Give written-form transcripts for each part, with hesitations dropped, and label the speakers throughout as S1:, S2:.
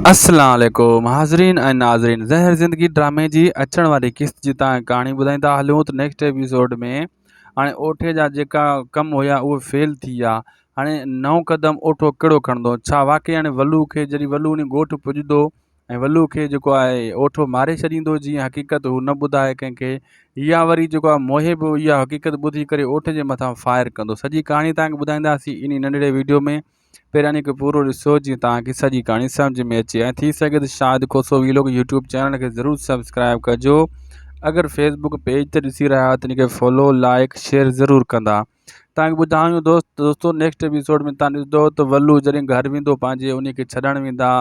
S1: السلام عليڪم حاضرين ۽ ناظرين زهر زندگي ڊرامي جي اچڻ واري قسط جي تان ڪهاڻي ٻڌائيندا هلون ته نيڪسٽ ايپيسوڊ ۾ هاڻي اوٺي جا جيڪا ڪم هيا اهي فيل ٿي ويا هاڻي نئون قدم اوٺو ڪهڙو کڻندو ڇا واقعي هاڻي ولو کي جڏهن ولو ان ڳوٺ پڄندو ۽ ولو کي جيڪو آهي اوٺو ماري ڇڏيندو جيئن حقيقت هو نه ٻڌائي ڪنهن کي يا وري جيڪو آهي محب اها حقيقت ٻڌي ڪري اوٺي جي مٿان فائر ڪندو سڄي ڪهاڻي تان ٻڌائينداسين ان ننڍڙي ويڊيو ۾ پهريان هڪ پورو ڏسو جيئن توهان کي سڄي ڪهاڻي سمجھ ۾ اچي ۽ ٿي سگهي ته Shahid Khoso vlog YouTube channel کي ضرور سبسڪرائب ڪجو اگر فيسبوڪ پيج تي ڏسي رهيا آهيو ته ان کي فالو لائڪ شيئر ضرور ڪندا توهان کي ٻڌايون دوست دوستو نيڪسٽ ايپيسوڊ ۾ توهان ڏسندو ته ولو جڏهن گهر ويندو پنهنجي ان کي ڇڏڻ ويندا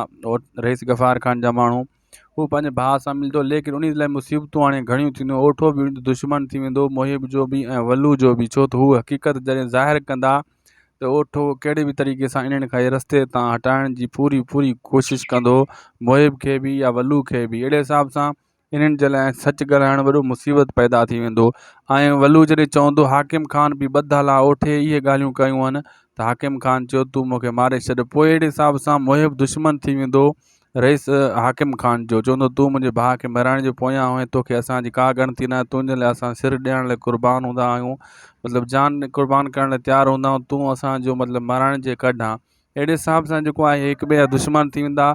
S1: رئيس غفار خان جا ماڻهو هو پنهنجي ڀاء سان ملندو ليڪن ان لاء مصيبتون هاڻي گهڻيون ٿينديون اوٺو به دشمن ٿي ويندو محب جو به ۽ ولو جو به ڇو ته هو حقيقت جڏهن ظاهر ڪندا ته اوٺو ڪهڙي به طريقي سان انهن کي رستي تان هٽائڻ جي پوري پوري ڪوشش ڪندو محب کي به يا ولو کي به اهڙي حساب سان انهن جي لاء سچ ڳالهائڻ وڏو مصيبت پيدا ٿي ويندو ۽ ولو جڏهن چوندو حاڪم خان به ٻڌل آ اوٺي اهي ڳالهيون ڪيون آهن ته حاڪم خان چيو تون مون کي ماري ڇڏ پوء اهڙي حساب سان محب دشمن ٿي ويندو رئيس حاڪم خان جو چوندو تون منهنجي ڀاء کي مرائڻ جي پويان هئين توکي اسان جي ڪا ڳڻتي ناهي تنهنجي لاء اسان سر ڏيڻ لاء قربان هوندا آهيون مطلب جان قربان ڪرڻ لاء تيار هوندا آهيون تون اسان جو مطلب مرائڻ جي ڪڍ آن اهڙي حساب سان جيڪو آهي هڪ ٻئي جا دشمن ٿي ويندا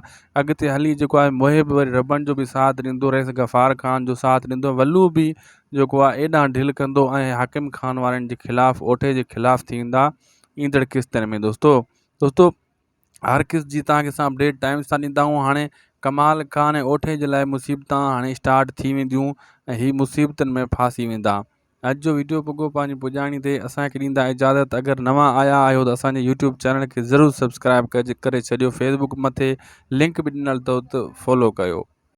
S1: اڳتي هلي جيڪو آهي محب وري ربن جو به ساٿ ڏيندو رئيس غفار خان جو ساٿ ڏيندو ولو به جيڪو آهي ايڏانهن ڍل ڪندو ۽ حاڪم خان وارن جي خلاف اوٺي جي خلاف ٿي ويندا ايندڙ قسطن ۾ دوستو دوستو هر قسط جي توهان کي اسان اپڊيٽ ٽائيم سان ڏيندا آهيون هاڻي ڪمال خان ۽ اوٺي جي لاء مصيبتان هاڻي اسٽارٽ ٿي وينديون ۽ هي مصيبتن ۾ ڦاسي ويندا اڄ جو ويڊيو پڳو پنهنجي پڄاڻي تي اسان کي ڏيندا اجازت اگر نوان آيا آهيو ته اسان جي يوٽيوب چينل کي ضرور سبسڪرائب ڪري ڇڏيو فيسبوڪ مٿي لنڪ به ڏنل اٿو ته فالو ڪيو.